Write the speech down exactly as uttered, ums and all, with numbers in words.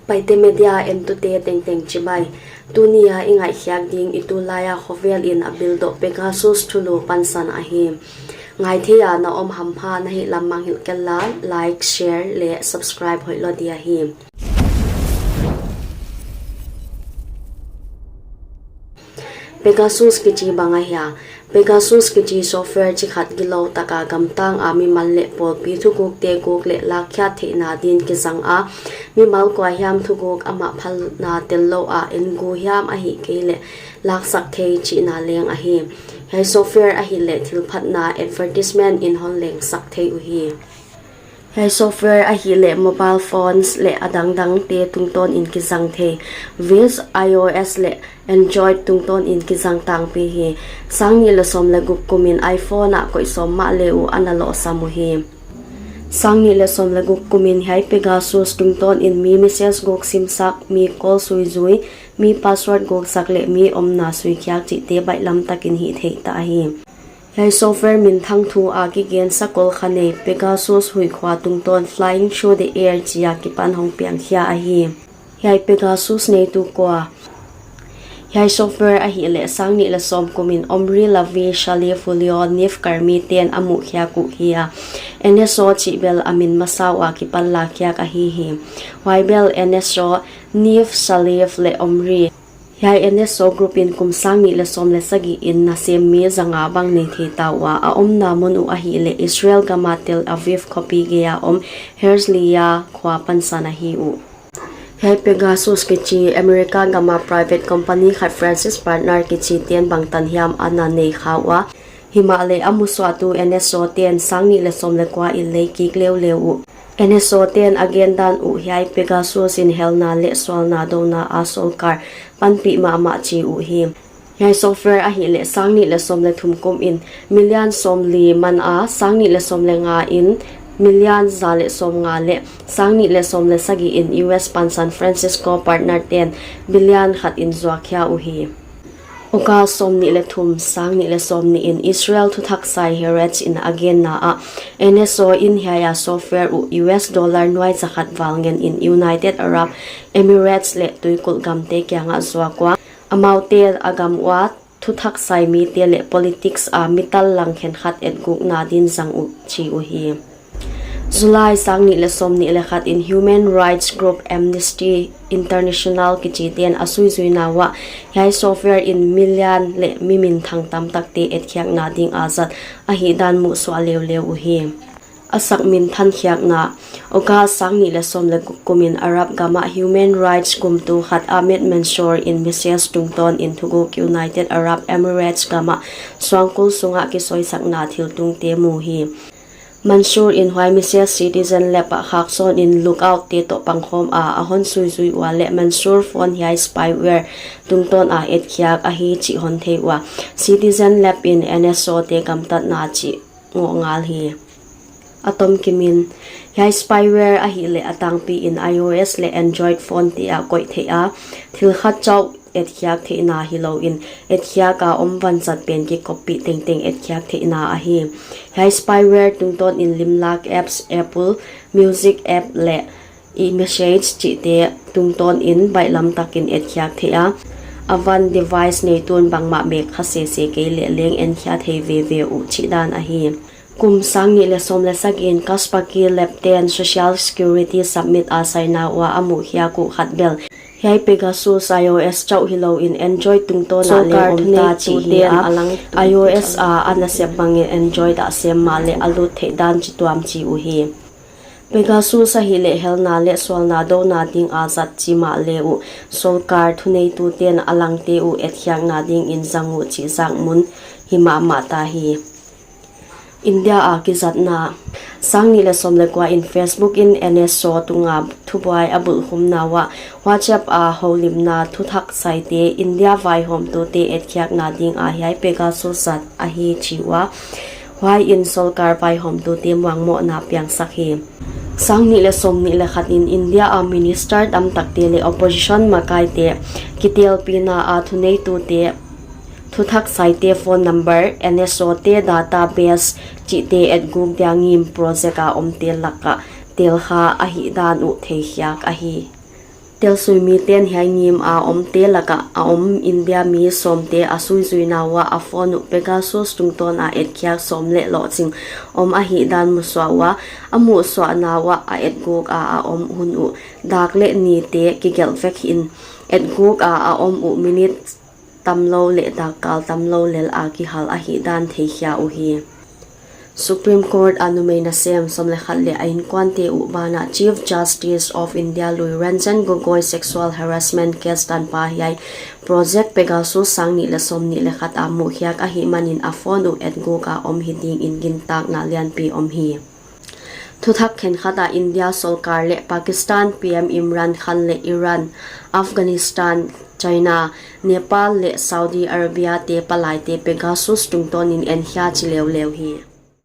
Paite media entute tengteng chibai. Tuni a i ngaihkhiak ding i tulai a khovel in a bildoh Pegasus thulu pansan ahi. Ngaithei a na om hampha na hih lam mangngilh kei la, like, share leh subscribe hoih lou di ahi. Pegasus kichi bang ahia? Pegasus kichi software chi khat gilou taka gamtang a mimal leh pawlpi thugukte guk leh lakkhiat theihna din kizang a, mimal kua hiam thuguk amah phalna tellou a en gu hiam ahihkeileh laksak thei chihna leng ahi. Hiai software ahihleh thilphatna advertisement in hon lengsak thei uhi. Hiai software ahihleh mobile phones leh a dangdangte tungtawn in kizang thei, viz, iOS leh Android tungtawn in kizang tangpi hi. Sang nih leh sawm leh guk kum in iPhone ah koih sawm mahle uh ana lohsam uhi. Sang nih leh sawm leh guk kum in hiai Pegasus tungtawn in mi message guk simsak, mi call suizui, mi password guksak leh mi omna suikhiak chihte baihlam takin hihtheih ta ahi. Hiai software minthang thu a kigen sakol kha nei Pegasus huihkhua tungtawn Flying Through the Air chi a kipan hong piangkhia ahi. Hiai Pegasus neitu kua? Hiai software ahihleh sang nih leh sawm kum in Omri Lavie, Shalif Julio, Nif Karmi ten a muhkhiak uh hi a, NSO chih bel a min masa ua kipan lakkhiak ahi hi. Huai bel NSO, Nif, Shalif leh Omri. Hiai NSO group in kum sang nih leh sawm leh sagih in nasem mi zanga bang nei thei ta ua, a omna mun uh ahihleh Israel gam a Tel Aviv khopi gei a om Herzliya khua pansan ahi uh. Hiai Pegasus kichi America gam a private company khat Francis Partners kichi ten bangtan hiam ana nei kha ua, himahleh a musuahtu NSO ten sang nih leh sawm leh kua in lei kik leuleu uh. NSO ten a gendan uh hiai Pegasus in helna leh sualna douna a sorkar panpih mahmah chi uhi. Hiai software ahihleh sang nih leh sawm leh thum kum in million sawmli man a, sang nih leh sawm leh nga in million za leh sawmnga leh sang nih leh sawm leh sagih in US pan San Francisco Partners ten billion khat in zuakkhia uhi. August sawmnih leh thum, sang nih leh sawmnih in Israel thuthak sai Haaretz in a genna ah, NSO in hiai a software uh US dollar nuai zakhat val ngen in United Arab Emirates leh tuikulh gamte kiangah zuak ua, amaute a gam ua thuthak sai mite leh politics a mi tallang khenkhat etgukna din zang uh chi uhi. July sang nih leh sawmnih leh khat in human rights group Amnesty International kichi ten a suizuina uah, hiai software in million leh mi minthang tamtakte etkhiakna ding a zat ahihdan muhsuah leuleu uhi. A sak minthan khiakna. August sang nih leh sawm leh guk kum in Arab gam ah human rights gumtu khat Ahmed Mansoor in message tungtawn in thuguk United Arab Emirates gam ah suangkul sungah kisoisakna thiltungte mu hi. Mansoor in huai message Citizen Lab ah khaksawn in lookout te toh pangkhawm a, a hon suizui ua leh Mansoor phone hiai spyware tungtawn a etkhiak ahi chih hon thei ua, Citizen Lab in NSO te gamtatna chih ngoh ngal hi. A tomkim in, hiai spyware ahihleh a tangpi in iOS leh Android phone te ah koih theih a, thil khat chauh etkhiak theihna hilou in, etkhiak a om vanzat pen kikoppih tengteng etkhiak theihna ahi. Hiai spyware tungtawn in limlak apps, Apple Music app leh iMessage chihte tungtawn in baihlam takin etkhiak theih a, a van device neitun bangmah mek kha sese kei leh leng enkhia thei veve uh chihdan ahi. Kum sang nih leh sawm leh sagih in Kaspersky Lab ten Social Security Summit a saina ua a muhkhiak uh khat bel, hiai Pegasus iOS chauh hilou in Android tungtawn ah leng om ta chih hi a, iOS a a nasep bangin Android ah sem mahleh a lut theih dan chituam chi uhi. Pegasus ahihleh helna leh sualna douna ding a zat chi mahle uh, sorkar thuneituten a langte uh etkhiakna dingin zang uh chih zakmun hi mahmah ta hi. India a kizatna. Sang nih leh sawm leh kua in Facebook in NSO tunga thubuai a bulhkhumna uah, WhatsApp a houlimna thuthak saite India vaihawmtute etkhiakna ding a hiai Pegasus zat ahi chi ua, huai in sorkar vaihawmtute muangmohna piangsak hi. Sang nih leh sawm nih leh khat in India a minister tamtakte leh opposition makaite kitelpina a thuneitute thuthak saite phone number, NSO te database chihte etguk dia ngim project a omte lak ah telkha ahihdan uh theikhiak ahi. Telsuimiten hiai ngim a omte lakah a om India mi sawmte a suizuina uah a phone uh Pegasus tungtawn a etkhiak sawm leh lohching om ahihdan musuah ua, a muhsuahna uah a etguk a a om hun uh dak leh nite kigelh vek in, etguk a a om uh minute tamlou leh dakkal tamlou lel a kihal ahihdan theikhia uhi. Supreme Court a numei nasem sawm leh khat leh a inkuante uh banah Chief Justice of India lui Ranjan Gogoi sexual harassment case tanpa hiai Project Pegasus sang nih leh sawmnih leh khat a muhkhiak ahihmanin a phone uh etguk a om hi dingin gintakna lianpi om hi. Thuthak khenkhat ah India sorkar leh Pakistan P M Imran Khan leh Iran, Afghanistan, China, Nepal leh Saudi Arabia te palaite Pegasus tungtawnin enkhia chi leuleu hi.